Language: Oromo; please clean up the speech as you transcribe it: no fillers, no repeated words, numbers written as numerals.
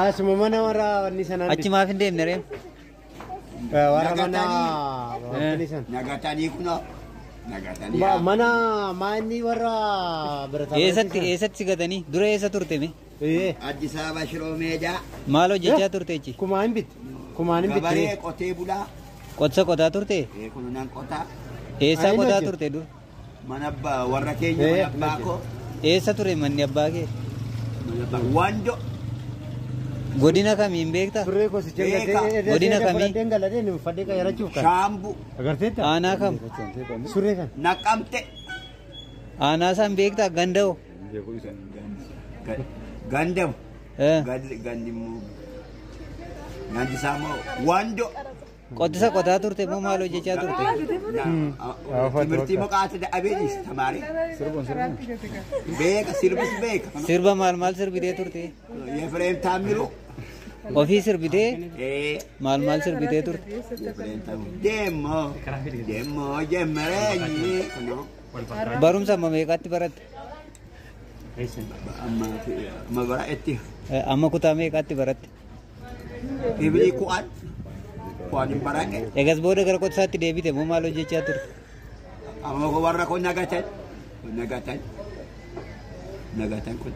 Asuma mana warra wanni sanaan. Achi maaf hin deemne ree? Warra mana wanni sana. Nagatanii kunoo. Nagatanii. Mana maanni warra birataa. Eessatti si gatanii? Dura eessa turte mee? Addis Ababa Shiroo Meedaa. Maal hojjechaa turte achi? Kumaan bitte. Kumaan hin bitte. Gabaree qotee bulaa. Qotsa qotaa turte? Kunuunaan qotaa. Eessaa qotaa turte dur? Mana abbaa warra keenya mana abbaa koo. Eessa ture manni abbaa kee? Mana abbaa Wando. Godina kamiin beektaa? Turee kosicha galatee. Godina kamii? Fudhadheen galatee nu uffadhee qayyarachuuf kan. Shaambu. Agarteetta? Aanaa kam? Surree kan. Naqamte. Aanaa san beektaa? Ganda'o? Gandamu. Gandi immoo. Gandi isaa immoo Wando. Qottisa qotaa turte moo maal hojjechaa turte? Timirtii maqaata da'abeetis tamaaree. Beeka sirbis beeka. Sirba maal maal sirbitee turte? Efreem Taammiruu. Ofii sirbitee maal maal sirbitee turte? Deemoo deemoo jemmereenyi. Barumsa amma meeqaatti baratte? Amma bara itti. Amma kutaa meeqaatti baratte? Ibilii ku'an. Ku'an hin baradhe. Egas booda gara qotisaatti deebite moo maal hojjechaa turte? Amma warra kun nagatan. Nagatan. Nagatan kun.